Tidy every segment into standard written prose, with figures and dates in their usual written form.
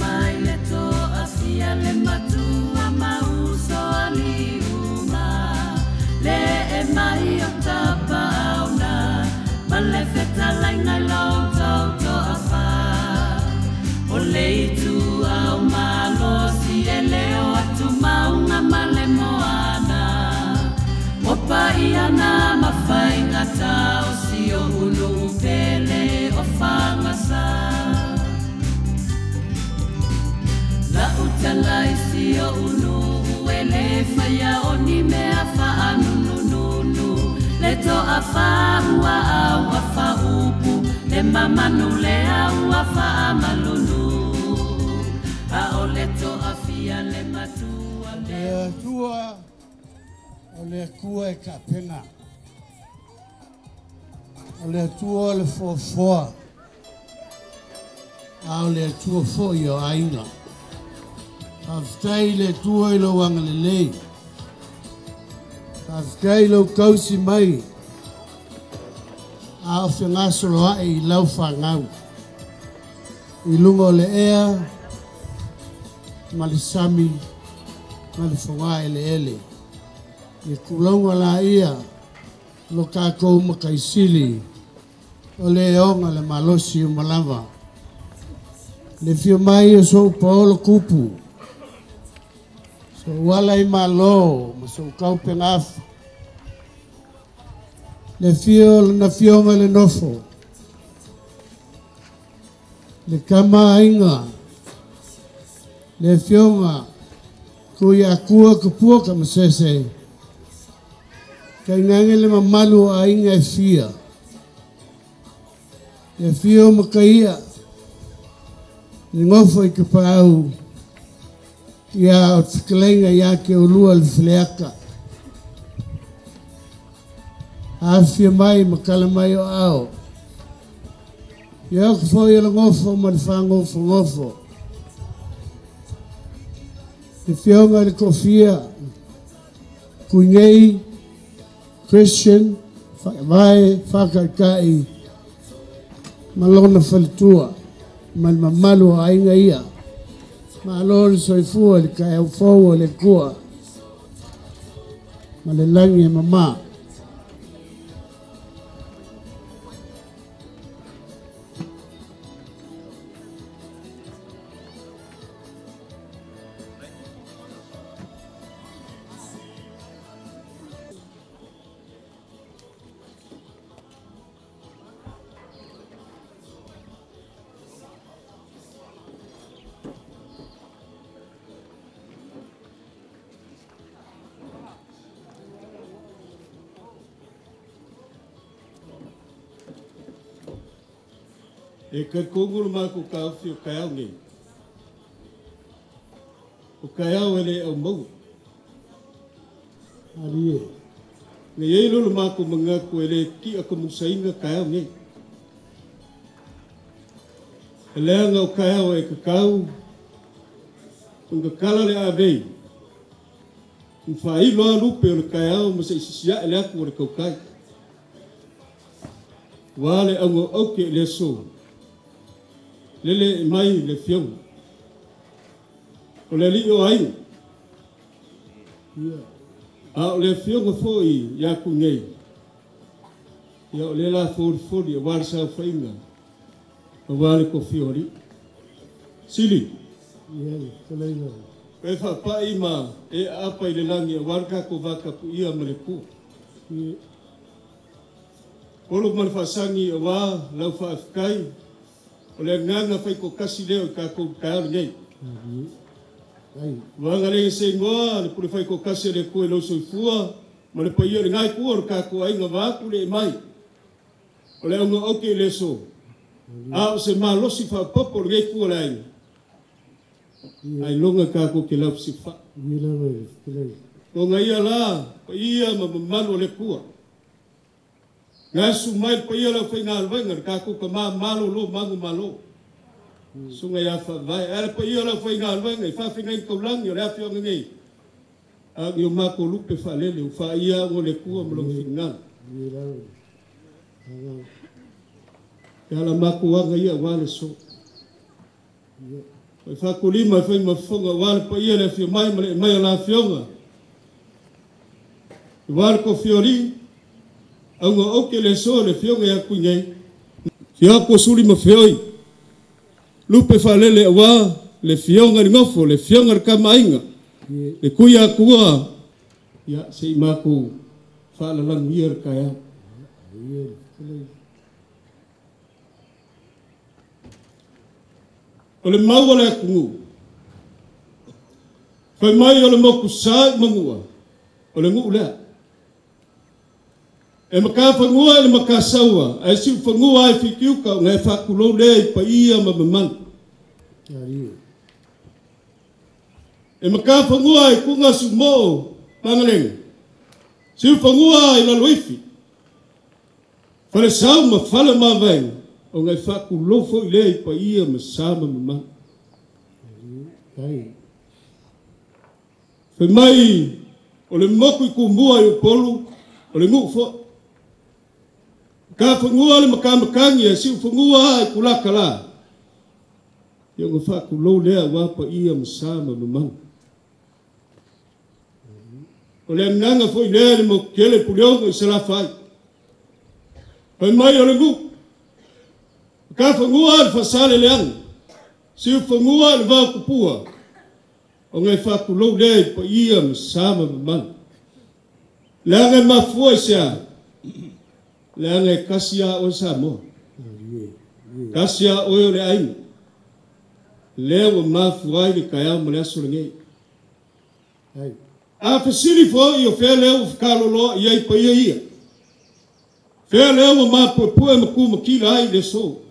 mai le toafia le matua ma uso aliuma le e mai o tapauna ma le fetalaiga i lo outou toafa. O le itu au malosi e leo atu mauga ma le moana o paiana ma faigata o si o ulu pele o fagasa. Lau tala i si o ulu e le faia o ni mea faanunununu le toafa ua au a faaupu le mamanu le au a faamalulu a o le toafia le matua le Atua o le Atua e kapena. O le Atua o le foafoa. A o le Atua foi o aiga. Faafetai i le Atua i lou agalelei. Faafetai i lou tausi mai. A o fegasoloai i lau fanau. I luga o le ea ma le sami ma le foga eleele. I tulaga la ia lo tatou makaisili o le oga le malosi o malava. Le fia mai o sou paolo kupu. Sou ala i malo ma sou kaupegafa. Le fia o lana fioga le nofo. Le kama aiga. Le fioga kui akua kapua ka masese. Kaingange le mamalu o aiga e fia. Le fia o makaia. Le ngofo i ka paau. Ia o te whakalenga ia ke ulua le fleaka. Afia mai makala mai o ao. Ia o ka foi o le ngofo ma le whangofo ngofo. Le fionga le kofia. Kui nei Christian whakavae whakaikai malona faletua ma le mamalu o aiga ia. Malo le soifua le kaeaufou o le kua ma le lagi e mamā. E ka kongolo mako ka ofi o kaeau nei. O kaeau ele au mau. Arie. Ngai ei lolo mako mangaku ele ki a kamusainga kaeau nei. E leanga o kaeau e kakau, unga kala le avei. Mwhailo a lupe o le kaeau ma se isisia ele aku o le kaukai. Wa le auga auke le so. Lele mai le fionga. O le alii o aiga. A o le fionga foi ia ku nei. Ia o le la folifoli o wale saofaiga. O wale kofi o alii. Sili. Ia, kalaila. E whapai ma e apa i le langi o wale kako wakapu ia ma le ku. Olo ma le whasangi o wā lau whaafkai. O le nganga whai ko kasi leo i kākou kāo nei. Wanga le se ngoa, le pule whai ko kasi le koe lau soifua, ma le paia le ngai kua o le kākou ai ngā wāku le e mai. O le auga oke le so. A o se malosi whapopo le ngai kua le ai. Ai longa kākou ke lau si wha. O ngai ia la, paia ma mamalu o le kua. Ngai su mai paia lau whai ngā alwainga, le kākou ka mā malo lo mangu malo. Sunga ia wha vai. Ara paia lau whai ngā alwainga, i whawhinga i kaulangi o le awhionga nei. A ngi o mako lupe whalele, o wha ia o le kua ma longa whingana. Ke ala mako wanga ia wale so. Fai faakulima e fai ma fofoga auā le paia le afio mai ma le mai o la afioga. Auā le kofia o alii, auga oke le aso le afioga ia Kuinei. Fioku suli ma feoi. Lupe faalele auā le afioga i le gofo, le afioga i le Kamaaiga, le kui akua, ia se i makou faalalagia le taeao. O le mau a le atunuu, fai mai o le motu sa i Manua, o le nuu lea. E matafanua i le matasaua, ae siufanua ai Fitiuta ona e faatulou lea i paia ma mamalu. E matafanua i tuga sumoo Magalega, siufanua i Laloifi, falesau ma fale mavaega, ona e faatulou foi lea i paia ma sa ma mamalu. Fai mai o le motu i Tumua i Upolu, o le nuu foi. Matafanua le matamatagi ae siufanua i Tulakala, ia ona faatulou lea auā paia ma sa ma mamalu. O le agaga foi lea i le motu tele Puleono i Salafai. Fai mai o le nuu, matafanua le Faasaleleaga, siufanua i le Vaotupua, ona e faatulou lea i paia ma sa ma mamalu. Leaga e mafua i se a? Leaga e tasi a oe Samoa. Tasi a oe o le aiga. Lea ua mafua ai le taeao ma le aso lenei. A fesili foi o fea lea ua fekaloloa i ai paia ia. Fea lea ua mapuepue ma tumatila ai le aso.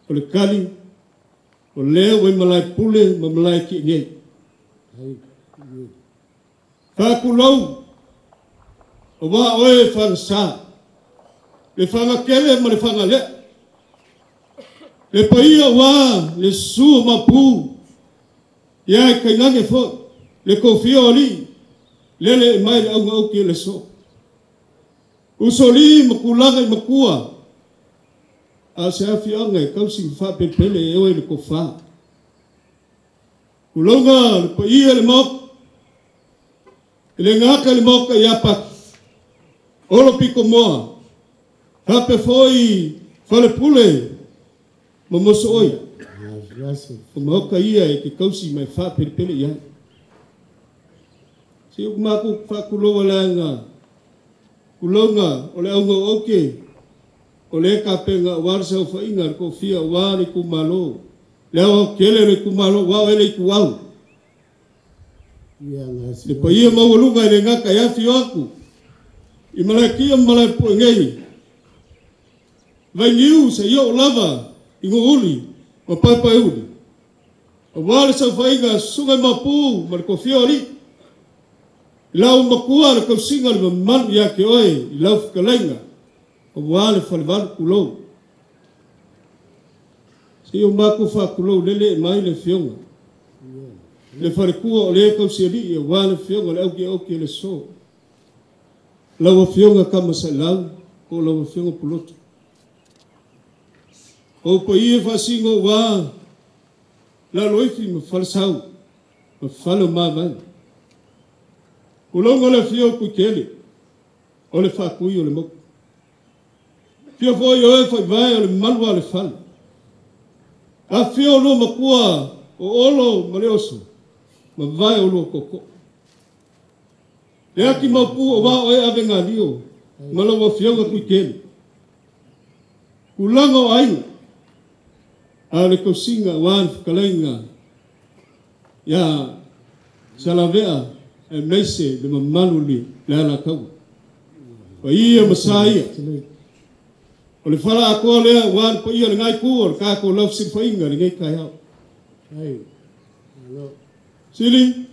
O le tali, o lea ua i malae pule ma malae ki'inei. Faatulou, auā oe e fagasa, le fagatele ma le fagalea. Le paia auā le susu o Maopu, ia e tainane foi le tofia o alii, lele e mai le auga auki o le aso. Usolī ma tulaga i matua, a o se afioaga e tausi ma faapelepele e oe le tofa. Tulouna le paia i le Maota, e le gata i le Maota i Apaki, Olo Pitomoa, faapea foi Falepule ma Mosooi. O Maota ia e te tausi ma e faapelepele i ai. Se ua matou faatulou leaga tulouna o le auga o oke, o le tapena auā le saofaiga le toafia auā le itumalo. Le aoaotele o le itumalo auā oe le ituau. Le paia maualuga e le gata e afio atu i Malaekia ma Malaepue nei. Vainiu seia oo lava i Nuuuli ma Paepaeuli. Auā le saofaiga susuga i Maopu ma le toafia o alii. I lau matua le tausiga le mamalu ia te oe i lau fetalaiga, auā le falevalu tulou. Se o matou faatulou lele e mai le afioga. Le faletua o le tausialii auā le afioga le auki auki o le aso. Lau afioga Tamasailau po o lau afioga Pulotu. O paia faasino auā Laloifi ma Falesau ma Fale o Mavaega. Tulouna le afio o Tuitele, o le faatui o le motu. Afio foi oe faivae o le malu o le fale. Afio lua matua o Olo ma le Oso, ma vae o lua tootoo. Le ati maupu auā oe Avegalio, ma lau afioga Tuitele. Tulaga o aiga, a o le tausiga auā le fetalaiga ia Salavea aemaise le mamalu le Alataua. Paia ma sa ia. O le fala atoa lea auā le paia o le ngai tu o le tatou laufesilafaiga lenei taeao. Sili,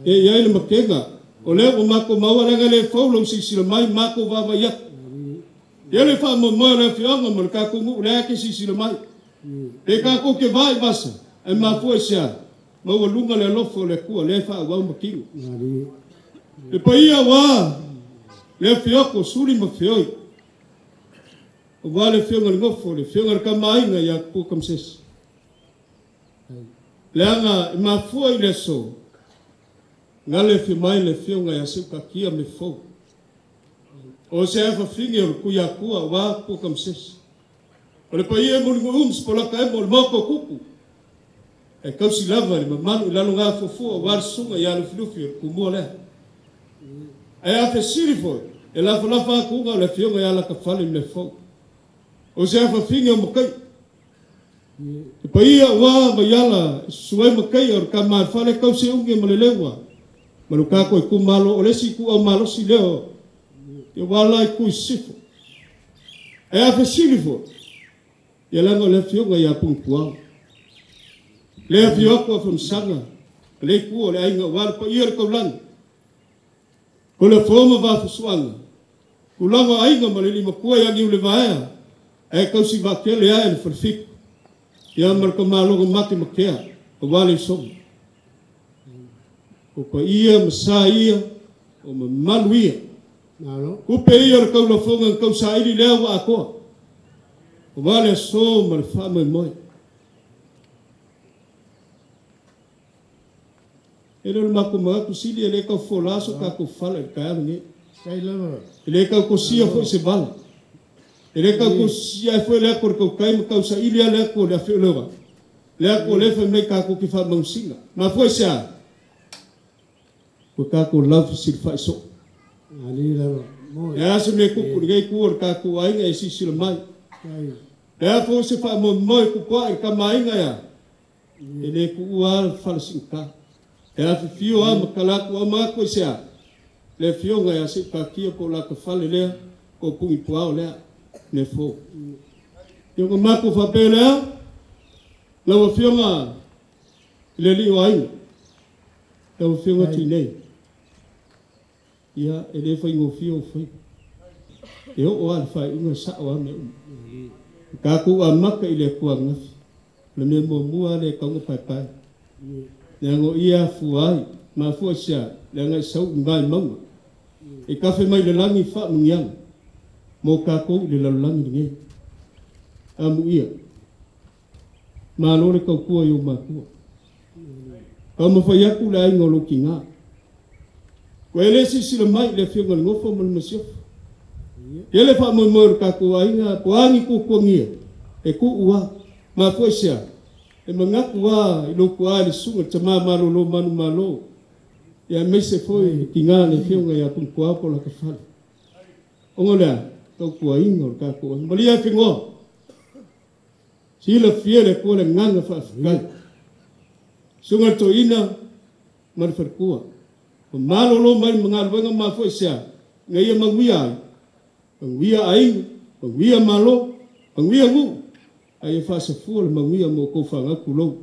e i ai le makega, o lea ua matou maua leaga le fou lou silasila mai matou vaavaai atu. Ia le faamoemoe o le afioaga ma le tatou nuu lea e te silasila mai. Pe tatou te vai vasa, ae mafua i se a, maualuga le alofa o le Atua lea e faaauau ma tino. Le paia auā le afiogo Suli ma Feoi, auā le afioga i le Nofo, le afioga i le Kamaaiga ia Tupua Tamasese. Leaga e mafua i le aso, gale fi mai le fioga ia seu kakia me fou. O se afafine o le kuiakua wa puka masesi. O le paia e muligu ums po laka e mo le moko kuku. E kausi lava le mamalu i lalo ngā fuafua wa le susuga ia Lufilufi o le kumua lea. Ae a fesili foi, e lafalafa akuga o le afioga ia Lakafale me fou. O se afafine o makai. E paia ua maiala suai makai o le kamalfale kausi unge ma le leua. Ma lo kako e kumalo o lesi ku au malosi leo. Te wala i kui sifo. E a fesili foi, ia langa o le afioga ia Pungpuao. Le afio aku a whamsanga, le ku o le ainga o le paia le kaulani. Ko le foma va fusuanga. Kulaga aiga ma le limakua ia niu le vaea. E kausi vakele ae le falfiku. Ia ma le kamaloga mate makea, o wale i somo. O pa ia, ma sa ia, o ma malu ia. Kupe ia o le kaulafoga kau saili lea ua akoa. O wale aso ma le wha mai moi. E le mako magaku sili e le kau folaso ka ko fala i kaya nge. E le kau kosia fo se vala. E le kau kosia fo le ako kau kai ma kau saili a le ako le awhi lewa. Le ako le wha mei kako ki wha mausinga. Ma fo se a. Ko kako love sil wha iso. E asa me kupu le ku o le kako ainga e sisi le mai. E a fo se wha mo moi kupua e ka mainga ya. E le ku ua le whala singka. E a fio a makalaku a mako i sea. Le fionga ia se kakia po la ka fale lea, ko pungi puao lea, ne fo. Ionga mako whape lea, lau fionga le li o ainga. Lau fionga tinei. Ia e le whai ngō fio whai. E o o a le whai unga sa o a me umu. Ka ku a maka i le kua ngafi. Le me mua mua le kaunga pai pai. Le ngo ia fuai, ma fua sia, le ngai sau ngai maunga. E kafe mai le langi fa mungianga. Mo kako le lalulangi nge. Amu ia. Ma lo le kau kua yo ma kua. Kau mawhai aku le ainga o lo ki ngā. Ko ele sisi le mai le fionga le ngofo ma le masiofo. Ele wha moi moi o kako ainga, ko angi ku kuangia. E ku ua, ma fua sia. E mangaku wā i loku a le sunga te mā malo lo manu malo. Ia meise foi ki ngā le fionga ia pungkua po la ka fale. Ongo lea, tau kua inga o le kako. Malia e fingoa. Sila fia le kua le nganga whaafkai. Sunga to ina, ma le wharkua. O malo lo mai mangaluenga ma foi sea. Ngai ia manguia ai. Manguia ai, manguia malo, manguia ngu. Ai e whaasafua le manguia mo kou whangaku lou.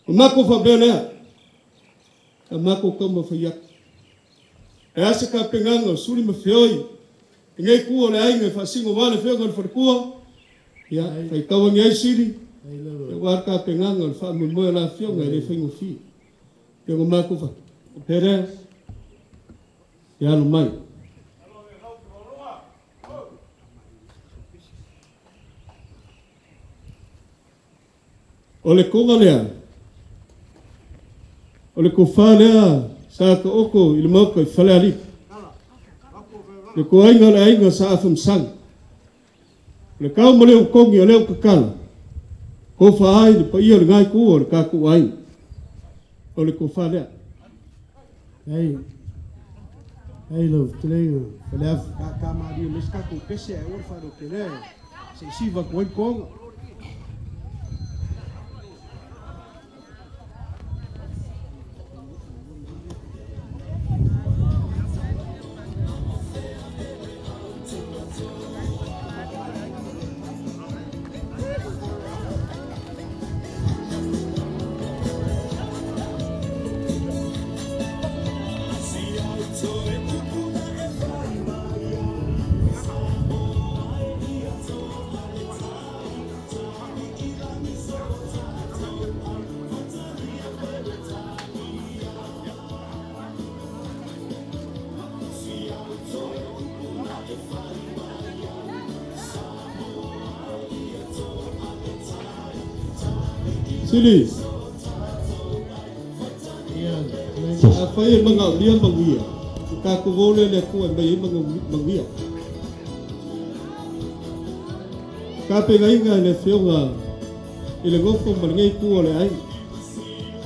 O mako whabea lea. A mako kau mawhaiaki. E asa ka penganga o suri mawhioi. E ngai kua le ainga e whaasingo wale whionga le wharkua. Ia, whai kawangi ai siri. E wā ka penganga o le whaamumoe la whionga e le whaingo whii. Ia ngo mako wha. Ia alo mai. O le konga lea, o le kofā lea, sa ka oko i le mauka i fale alipi. Le koainga o le ainga sa awhamsanga. O le kau ma le ukongi o le ukakala. Kofa ai le paia o le ngai kua o le kākou ainga. O le kofā lea. Hei, hei lau telenga, fale afu. Ka maari o le kākou pese ai o le wharo te lea. Se isiva koe konga. Sili. Afai e mangaulia manuia, o tātou vōle le Atua e mai ai manuia. Tapegaiga i le afioga i le gofo ma lenei itu o le aiga.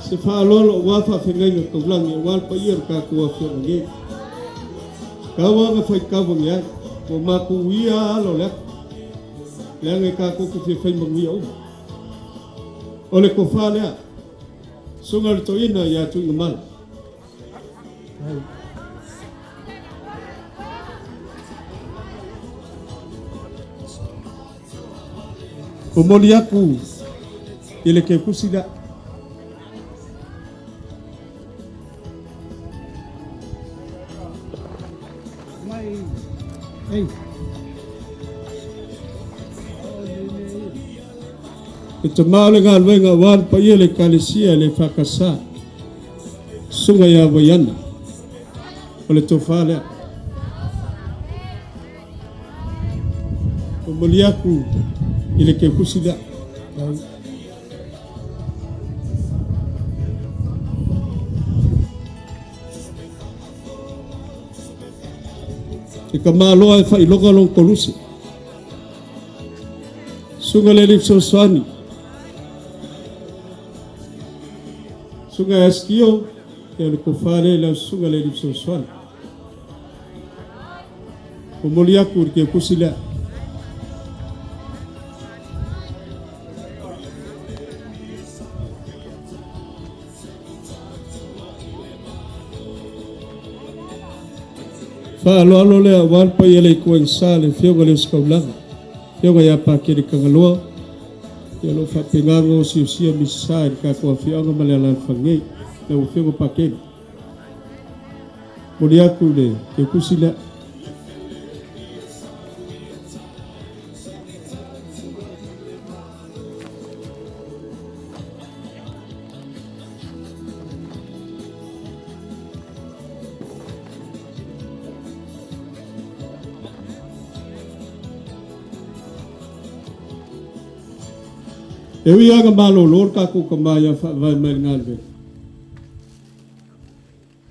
Se faaaloalo aua faafegaiga taulagi aua le paia o le tatou afioga nei. Tau aga faitauagi ai, ua matou uia ala o le ata, leaga e tatou te fia fai manuia uma. O le tofa lea, susuga i le toeaina ia Tuigamala. Momoli aku i le keukusi lea. E tamā o le galuega aua le paia o le Ekalesia e le Ekalesia, susuga ia Vaiana, o le tofa lea. Momoli aku i le keukusi lea. E ka maloa e faailoga lona koluse. Susuga le alii fesoasoani, susuga e Asikio, ia o le tofa lea i lau susuga le alii fesoasoani. Momoli aku i le keukusi lea. Faaaloalo lea aua le paia o le ituaiga le afioga i le Ositaulaga, afioga ia Pakele Tagaloa, ia o lo o faapena ona osiosiusia misasa i le tatou afioaga ma le alaalafaga nei, lau afioga Pakele. Momoli atu i le keukusi lea. E ui aga malōlō le tatou tamā ia faavae mai le galuega.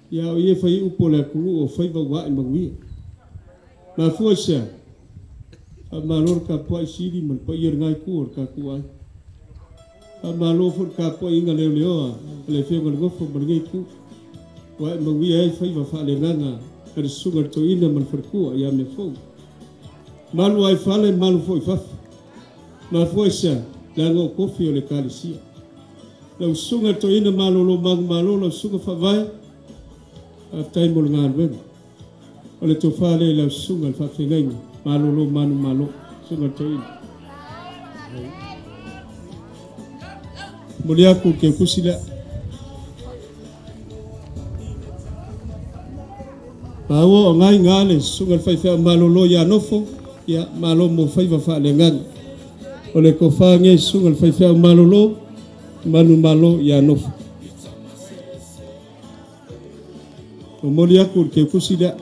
Ia o ia e fai upu o le atunuu o faiva ua ae manuia. Mafua i sea, faamalo le tapuai Sili ma le paia o lena itu o le tatou aiga. Faamalo foi le tapuaiga leoleoa a le afioga i le nofo ma lenei itu. Ua ae manuia ai faiva faaleagaga a le susuga i le toeaina ma le faletua ia Meafou. Malu ai fale, malu foi i fafo. Mafua i sea, leaga o tofi o le Ekalesia. Lau susuga i le toeaina malolo manumalo, lau susuga Faavae, faafetai mo le galuega. O le tofa lea i lau susuga i le faafeagaiga malolo manumalo, susuga i le toeaina. Momoli atu le keukusi lea. Maua o ngai le susuga i le faifeau malolo ia Nofo, ia malo mo faiva faaleagaga. O le tofa nei susuga i le faifeau malolo, manumalo ia Nofo. Momoli aku le keukusi lea.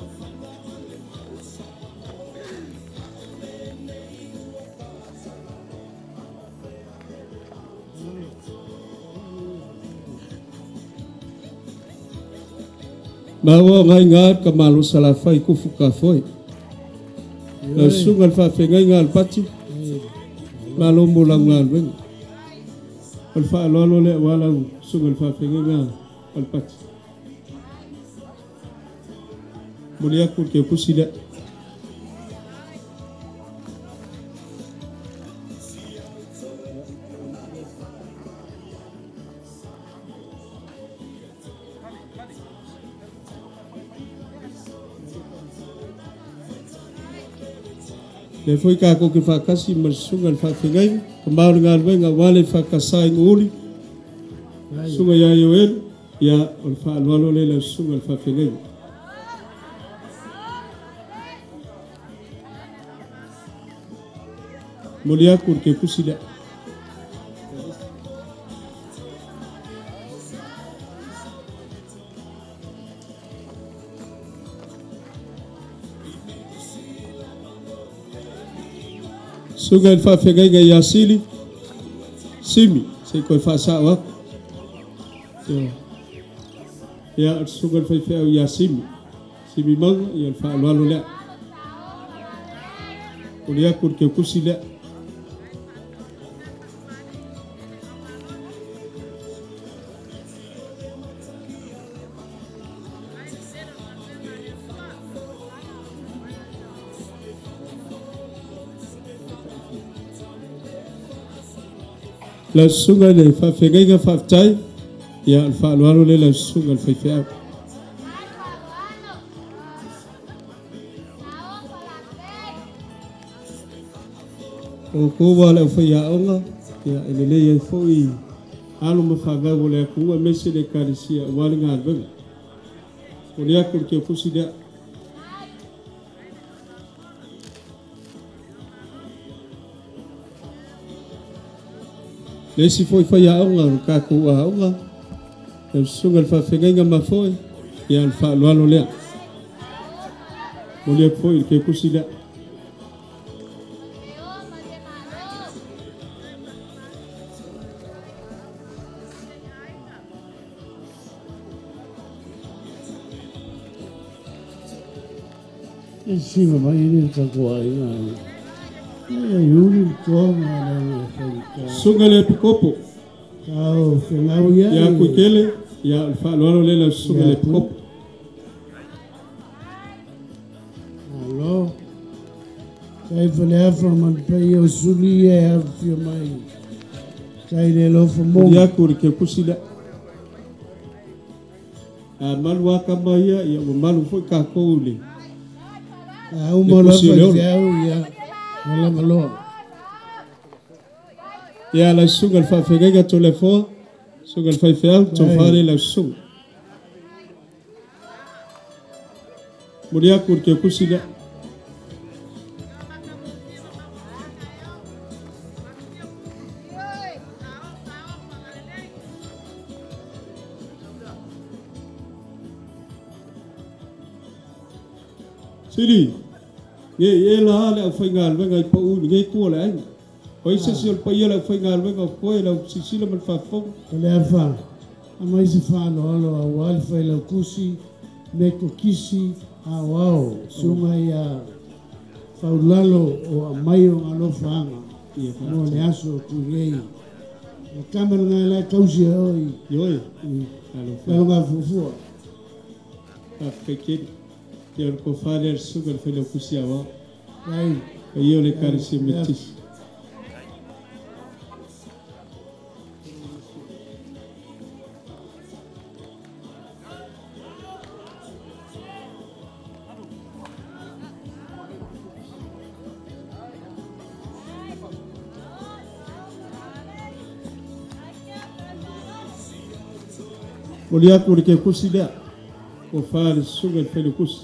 Maua o ngai ngā ka malo salafai kufu ka foi. Lau susuga i le faafeagaiga a le pati, malo mo lau galuega. O le faaaloalo lea aua lau susuga i le faafeagaiga a le pati. Momoli aku le keukusi lea. Le foi tatou te faatasi ma le susuga i le faafeagaiga, ka ma o le galuega aua le faakasa i Nuuuli, susuga ia Ioelu, ia o le faaaloalo lea i lau susuga i le faafeagaiga. Momoli atu le keukusi lea. Susuga i le faafeagaiga ia Sili, Simi, se i toe faasao aku. Ia. Ia, o le susuga i le faifeau ia Simi. Simi Mauga, ia o le faaaloalo lea. Momoli atu le keukusi lea. Lau susuga i le faafeagaiga faafetai, ia o le faaaloalo lea i lau susuga i le faifeau. O outou lava le aufaiaoga, ia e lelei ai foi alo ma fanau o le atunuu aemaise le Ekalesia aua le galuega. Momoli atu le teufusi lea. Le isi foi faiaoga o le tatou aoga, lau susuga i le faafeagaiga mafoe, ia o le faaaloalo lea. Momoli atu foi le keukusi lea. E siva mai ai le tatou aiga. E iuli le toa ma le faigata. Susuga i le Epikopo. Tau fegau ia. Ia Kuikele, ia o le faaaloalo lea i lau susuga i le Epikopo. Malo. Tai faleafa ma le paia o suli e afifio mai. Tai le alofa mo. Momoli atu le keukusi lea. A malu lava tama ia, ia ua malu foi tatou i le A uma le loa kusi o le olo. faifeau ia ua lava loa. Ia lau susuga i le faafeagaiga Toleafoa, susuga i le faifeau, tofa lea i lau susuga. Momoli atu le keukusi lea. Sili, nge i e la le aufaigaluega i pau i lenei itu o le aiga. O ai se isi o le paia o le aufaigaluega o koe lau silasila ma le faafofoga. Faleafa, aumai se faaaloalo aua le failautusi, Metotisi, Aoao, susuga ia Faulalo o aumai o galofaaga mo le aso o Tuiei. Le tama lena la e tausi ai oe Ioe, i talofa. Lalogafuafua. Faafetai tele. Ia o le tofa lea a le susuga i le failautusi Aoao. Ai, Paia o le Ekalesia Metotisi. Momoli atu le keukusi lea. Tofa a le susuga i le failautusi.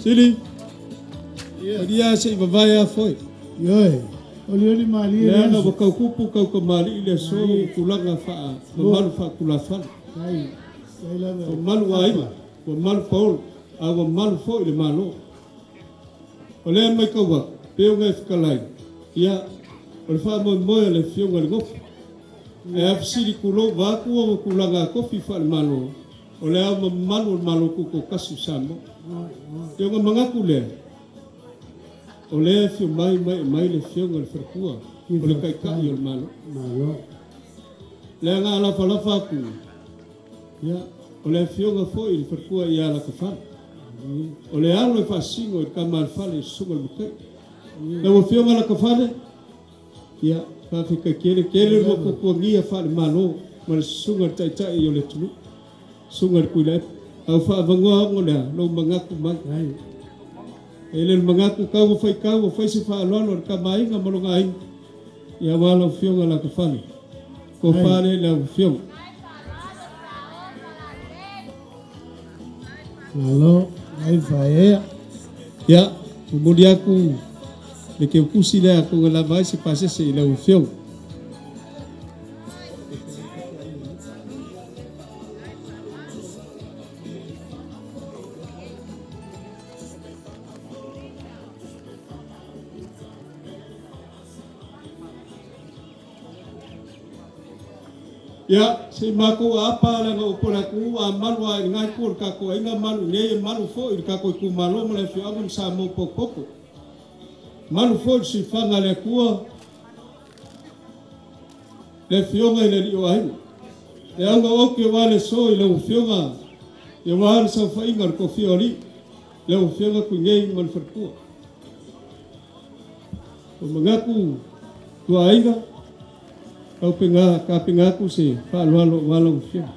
Sili, malia se i vavae a foi. Ioe, olioli malie le Leaga aso. ua tautupu taukamali'i i le aso ma tulaga faa mamalu faatulafale. Tai, tai lava. Ua malu aiga, ua malu paolo, a ua malu foi le Malo. O lea e matau atu, pei ona e fetalai, ia, o le faamoemoe a le Afioga i le Nofo. Ae a fesili tulou vaeatu ona tulaga tofi faale-Malo, o le ao mamalu o le Malo Tutoatasi o Samoa. Ia ona manatu lea, o lea e afio mai ma ee mai le Afioga i le Faletua, o le Taitai o le Malo. Malo. Leaga a lafalafa atu, ia, o le Afioga foi i le Faletua ia Lakafale. O le alo e faasino i le tama a le fale i susuga i le matai. Lau Afioga Lakafale, ia, faafetai tele tele le tuatuagia faale-Malo ma le susuga i le Taitai o le atunuu, susuga i le Tuilaepa. Au faavanoa ona lea, lou manatu mai. E le o le manatu tau ua faitau ua fai se faaaloalo a le tamaaiga ma lona aiga, ia aua lau Afioga Lakafale. Tofa lea i lau Afioga. Malo, ai faea. Ia, momoli atu le keukusi lea atonu e lava ai se pasese i lau Afioga. Ia, se mako apa la ngo pola ku a malu a ngai ku ka ko inga malu nei malu fo i ka ko ku malo mo le fi amu sa mo poko. Malu fo si fanga le ku le fionga le li o ai. E anga o ke wale so i le fionga. E wale sa fa inga ko fi oli. Le fionga ku nei mo le ku. O mangaku tua inga kau penga ka penga ku se fa lo walo fia.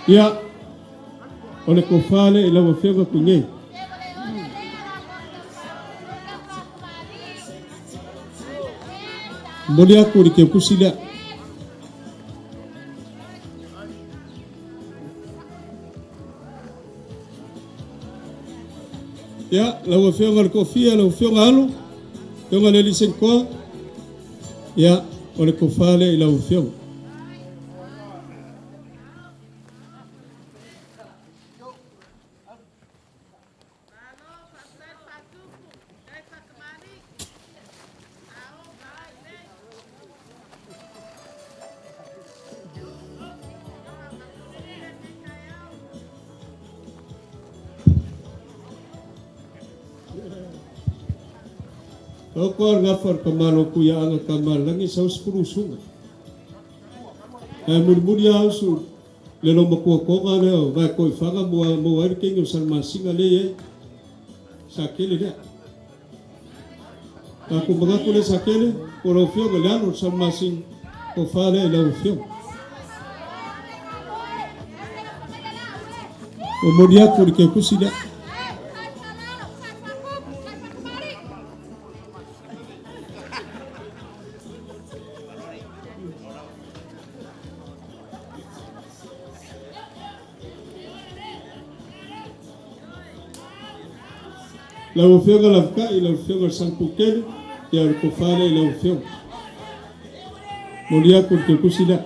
Ia ole ko fale i lau afioga ku nei. Moli aku i ke pusi lea. Ia, lau afioga le kofia, lau afioga alo, afioga le lisenkoa, ia, o le kofale i lau afioga. Ko nga far kamalo ku ya anga kamalangi sa uspuru sunga. Muri au su le lo mo ko ga le o vai ko fanga mo mo ar ke ngi sal masinga le ye sa kele le. Ta ku mga ku le sa kele ko lo fio ga le ano sal masing ko fa le lo fio. O mo dia ku ke ku si le. Lau afioga lavaka'i, lau afioga le Sampukele, ia o le kofale i lau afioga. Moli aku le kekusi lea.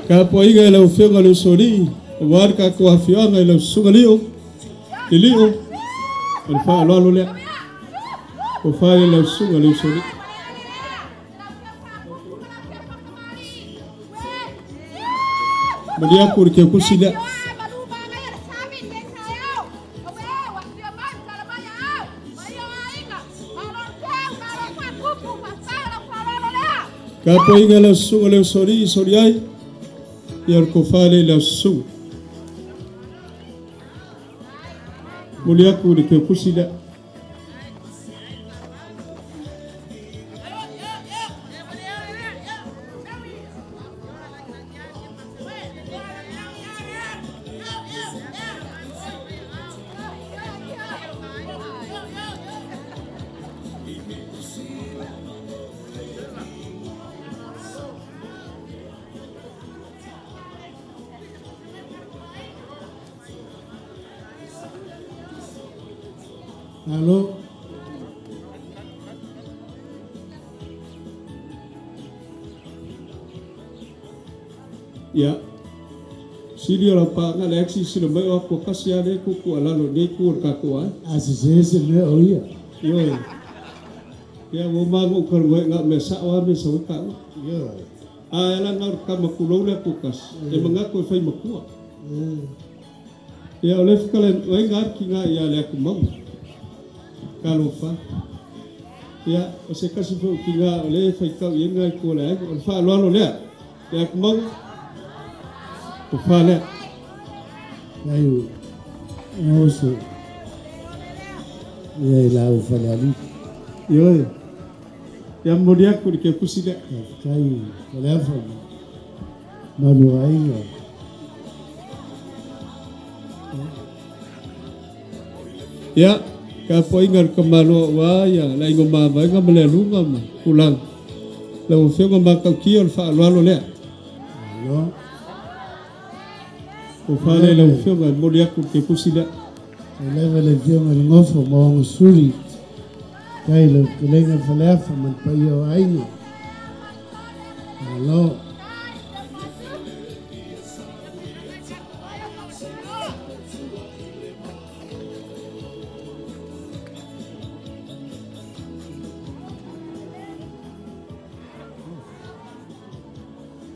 Ka poaiga i lau afioga le usoli'i, auā le kakou afioaga i lau susuga li'o, le li'o, o le fa'aloalo lea. O fare lau susuga le usoli'i. Moli aku le kekusi lea. Ka poaiga lau susuga le usoli'i soli ai, ia o le kofale i lau susuga. Moli aku le kekusi lea. Alo. Ia. Sili o la panga le axi sila mai o ko kasi ale ku ku alalo nei ku ka ko ai. A se se me o ia. Yo. Ia mo ma mo ko ngoi nga me sa wa me sa ka. Yo. A ela nga ka ma ku lo le ku kas. E manga ko fai ma ku. Ia o le fkale o nga ki nga ia le ku mau. Kalofa. Ia, o se kasi fo ki ngā o le whaikau i ngai ko le o le whaaloalo lea. Lea ku mau, o wha lea. Ngai ngoso. Ia i lau whaleali. Ioe. Ia mori aku i ke pusi lea. Kai, whaleafa. Manu ainga. Ia. Ka poinga ka malo wa ia la ingo ma va nga mele lunga ma kulang la o fionga ma ka ki o fa lo lo le no o fa le la o fionga mo le ku ke pusi le le le fionga ngofo mo suri kai le lenga fa le fa man pa yo ai no.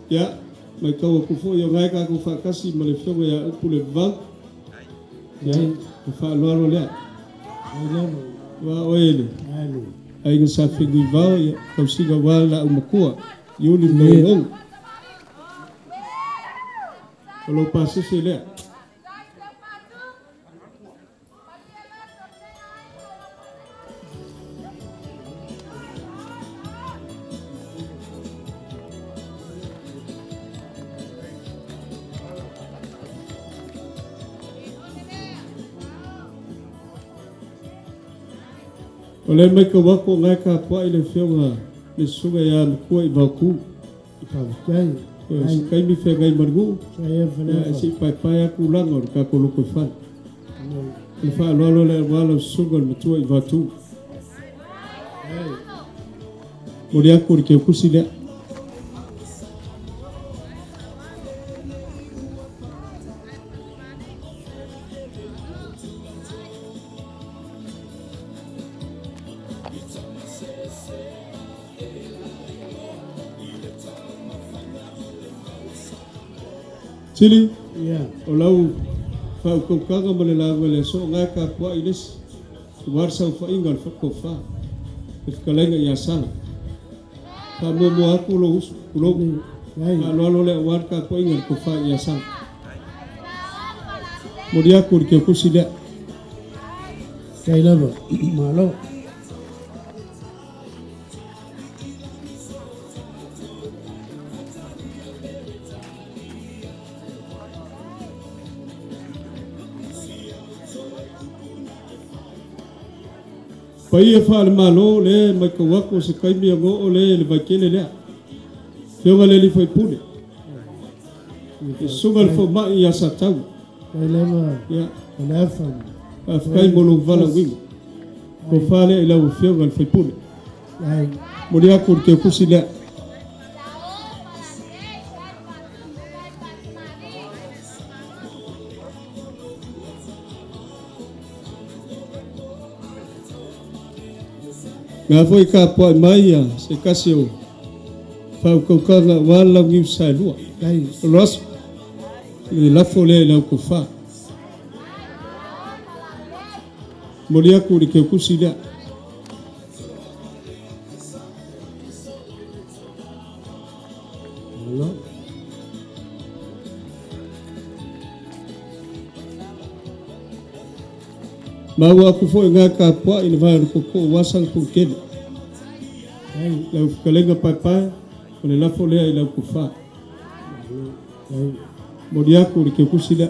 Ia, mai tau aku foi o ngai ka ku whakasi ma le fionga ia upu le vau. Ia, o whaaloalo lea. Wa oe le. Ainga sa whengu i vau, ia, kausiga wā la umakua. Iuli mau. O lau pasese lea. O le mai ka wako ngai ka pua i le whionga le suga ia makua i vauku. Faafetai. Se kaimi whengai marungu. Ia se i paepae aku langa o le kako loko i whale. Le whaaloalo le wala suga le matua i vatu. Mo le aku le keukusi lea. Tili, o lau whaukaukaga ma le laga le so ngai ka pua i lesi. Warsa o whainga le whakofa. E whakalenga i asala. Wha mua mua aku lo usu, ulo. Aloalo le war ka pua inga le kofa i asala. Mori aku le keukusi lea. Kai lava, malo. Paia whaale malo le mai kawako se kaimi ngo o le le vaikele lea. Fionga le li whaipule. E sunga le whaumai ia sa tau. Kai lava. Ia. Lefa. Whai molo vala winga. Ko whaale i lau fionga le whaipule. Ai. Mori aku le keukusi lea. Ngā foi ka pua mai ia se kasi o whaukaukaga wā lau ngiu sa lua. O loaso, le lafo lea i lau kofā. Mori aku le keukusi lea. Maua aku foi ngā ka pua i le vai o le koko o wasang pungkele. Lau whakalenga paepae, o le lafo lea i lau kofā. Mori aku le keukusi lea.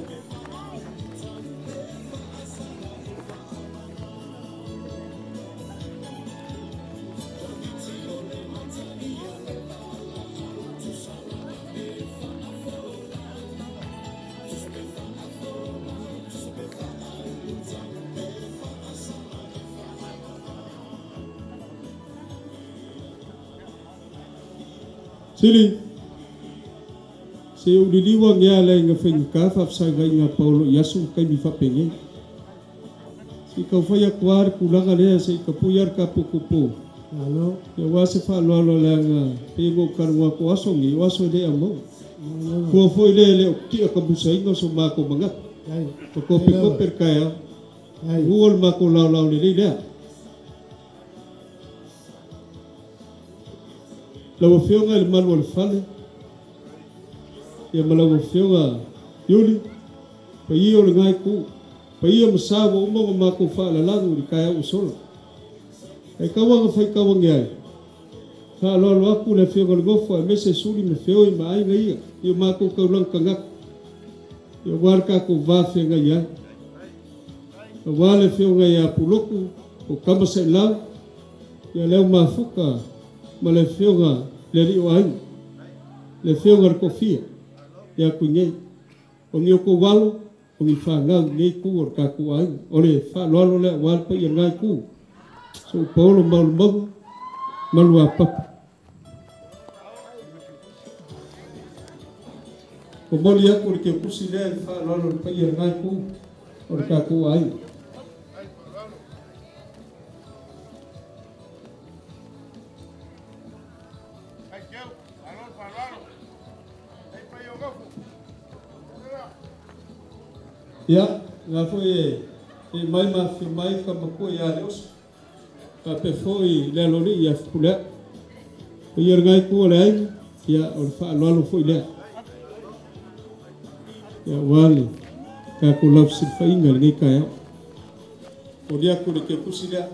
Sili, se uliliwa ngea le nga whenga ka whapsanga i ngā paulo i asu kai mi whapenge. Se kau whai aku ar kulaga lea se i kapu iar ka pukupu. Alo. Ia wā se whaaloalo lea ngā pengo karunga ko aso ngi, o aso lea mau. Kua foi lea lea o kia ka musa inga so mako mangata. O kope kope kai au. Uol mako lau lau le lea. Lau afioga i le malu o le fale, ia ma lau afioga Iuli, paia o le ngai ku, paia ma sa ua uma ma makou faalalagu i le kaeau o sola. E kauaga faikauagi ai, faaloalo aku le afioga o le gofo ae mese suli ma feoi ma aiga ia, i o makou kaulaga kagaku. Ia uā le kakou vafeagai ai. Auā le afioga ia Puloku, o Kamasailau, ia leo mafuka ma le afioga le alii o aiga, le afioga le kofia, ia kuigei. O ni o kou alo, o ni whangau nei ku o le kakou aiga. O le whaaloalo lea ua le paia ngai ku. So paolo maulu maua, malu a papa. O moli aku le keukusi lea le whaaloalo le paia ngai ku o le kakou aiga. Ia, ngā foi e mai ma fi mai ka makua ia le oso. Ka pe foi le aloli ia fupulea. O ia ngai ku le ai, ia o le whaaloalo foi lea. Ia wale, ka ko lau silfainga le ngai kai au. O lia ku le ke pusi lea.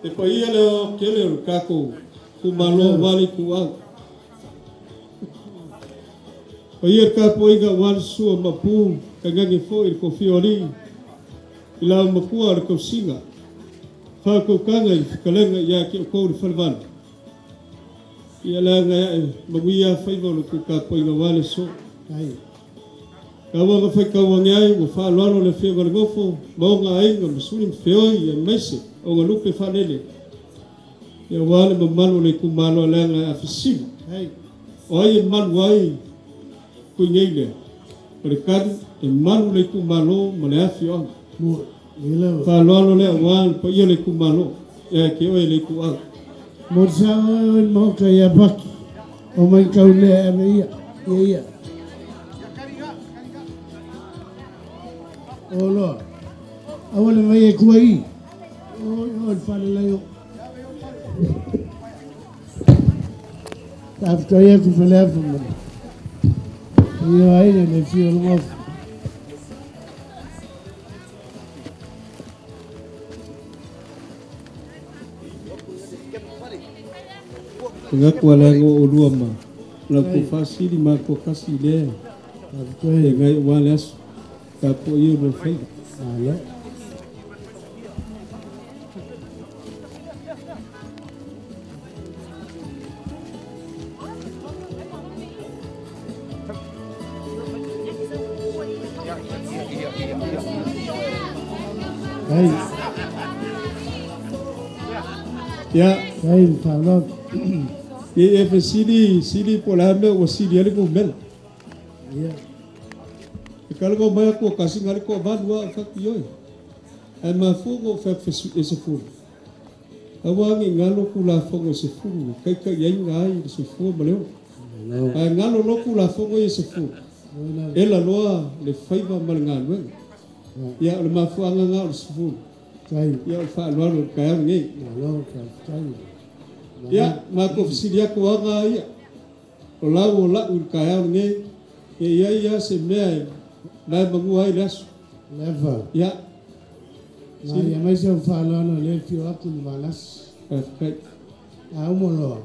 Te paia leo kele o le kākou kumalo wali ku au. Paia le kāpoiga wali sua mapu ka ngangi foi le kofi o li. I lau makua o le kausiga. Whakaukanga i whikalenga ia ki o kou le whalewale. Ia lea ngai e maguia whaiva o le ku kāpoiga wali so. Ka wanga whai kauange ai, ua whaaloalo le whia le ngofo, maonga ainga, masuni mwheoi, ia meise, o ngā lupe whalele. Ia wale mamalu le kumalo a leanga a fisili. O ai e malu ai, kui nei lea. O le kari, e malu le kumalo ma le afi oanga. Whaaloalo lea wā le paia le kumalo, ea ke oe le kuau. Mo te sao oe oe maoka ia paki, o mai kau lea ave ia, ia ia. O loa, aua le mai e kua i. O o le whale lai o. Tāwhitai aku whale afu mana. Ia aina le whio lungofu. Ngaku ala ngo o lua ma. Lau ko whasiri ma ko kasi lea. E ngai o wale aso. Ka po ia no whaiva. Alo. Ai. Ia. Ai, whanau. E e sili sili po la me o sili ale ko mela. Ia. E kala ko mai ko kasi ngali ko valua fa ki oi. Ai ma fu ko fa fesu e se fu. Awa ngi ngalo ku la fongo se fu kai kai ai ngai se fu ma leo. Ai ngalo lo ku la fongo e se fu. E la loa le faiva ma le ngaluega. Ia o le mafuaga ga o le sefulu. Ia o le faaaloalo i le taeao lenei. Ia matou fesili atu aga ia o lau o la'u i le taeao lenei e ia ia se mea e lae magua ai le aso. Leva. Ia. Na ia mai se faaaloalo le fio atu le valasi. Faafetai. A umo loa.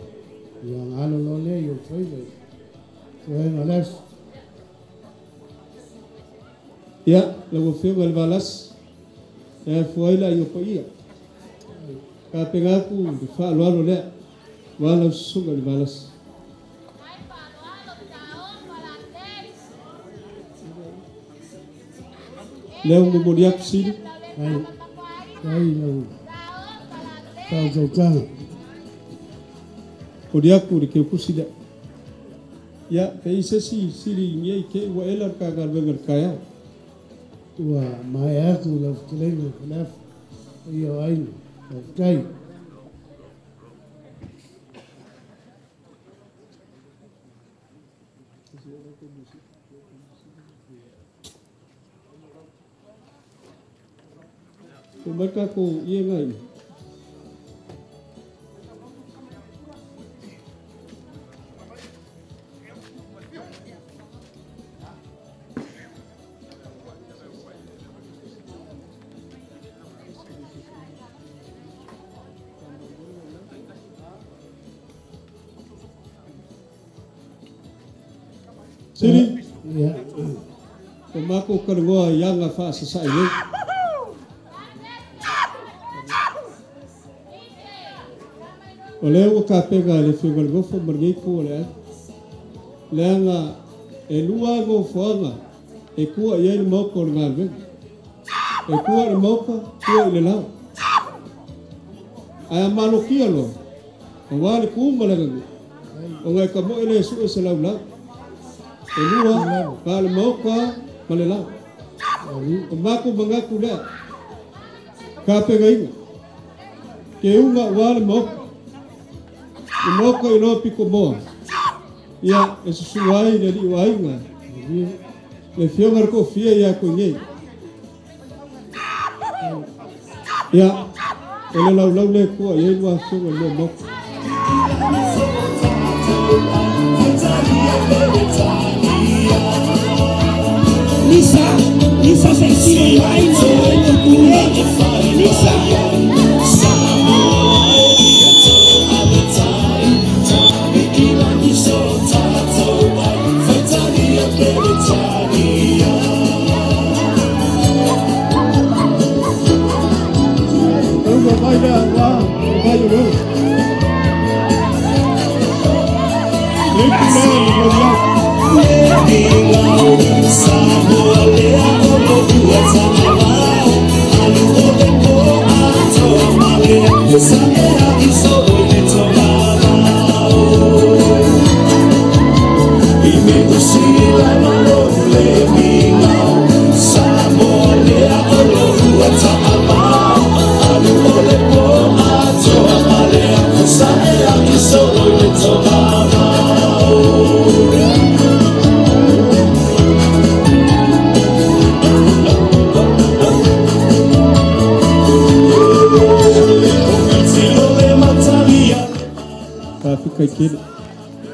Ia ngalo loa le i o faiva. Tuenga le aso. Ia, lau afioga i le valasi, e afoa ai le aiga paia. Ka pega atu le faaaloalo lea, ua lau susuga i le valasi. Lea ua momoli atu sili. Ai, ai lau whautautanga. Momoli atu le keukusi lea. Ia, pe i se si sili i ngei ke ua ela le kagaluega le taeao. Ua mai atu lau fetalaiga faleafa ia o aiga. Faafetai. O mai tākou ia ngai. Sili. Ia. O mako kalangoa i aga faasasai nei. O lea ua kapega le afioga i le gofo ma lenei itu o le ai. Leaga e lua gofoaga e tua i ai le maoka o le galuega. E tua i le maoka, tua i le lao. Ae a malokia loa, auā le ku ma le agaga, ona e kamoe le sue se laulau. E lua, ka le maoka ma le lao. O mako mangaku lea. Ka pegaiga. Ke unga ua le maoka. Le maoka i loa piko moa. Ia, e susu ai le li uaiga. Le fioga le kofia ia koe nei. Ia, o le laulau le kua i lua fioga le maoka. Lisa, Lisa sexy, Lisa.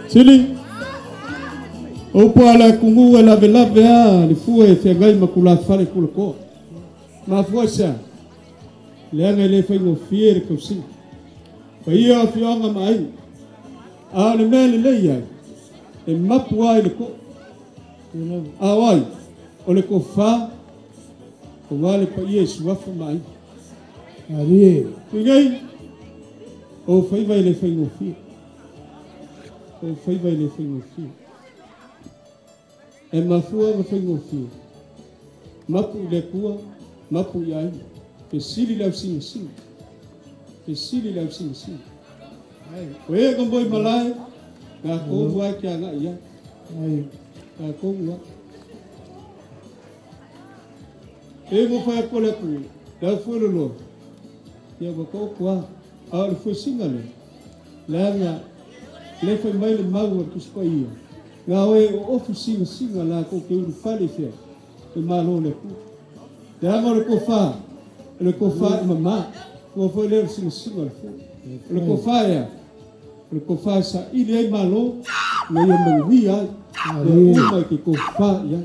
Sili, opo ala kungu e lave lave a le fue e whengai makula fale kula koa. Mafua sa, leanga e le whaingo fie le kausinga. Whaia o whionga maai, a o le mea le lei ai, e mapu ai le koa. A oai, o le ko wha, o ngā le paia e suafa maai. Kuingai, o whaiva i le whaingo fie. O whaiva i le whaingo fie. E mafua ma whaingo fie. Mapu i le kua, mapu i ai. Pe sili lau singa singa. Pe sili lau singa singa. O e kamboi malae, ngā kōmu ai kia ngā ia. Ngā kōmu ai. E mo whai ako le ku, lau fue lolo. Ia waka o kua, a o le fue singa le. Leanga, le whai mai le mau a kuspa ia. Ngā oe o ofu singa singa la ko ke uru whale whia. E malo le ku. Leanga o le ko wha e mama. Kua fue leo singa singa le fue. O le ko wha ea. O le ko wha sa ili ai malo. Nga ia mangui ai. Ia uma ke ko wha ia.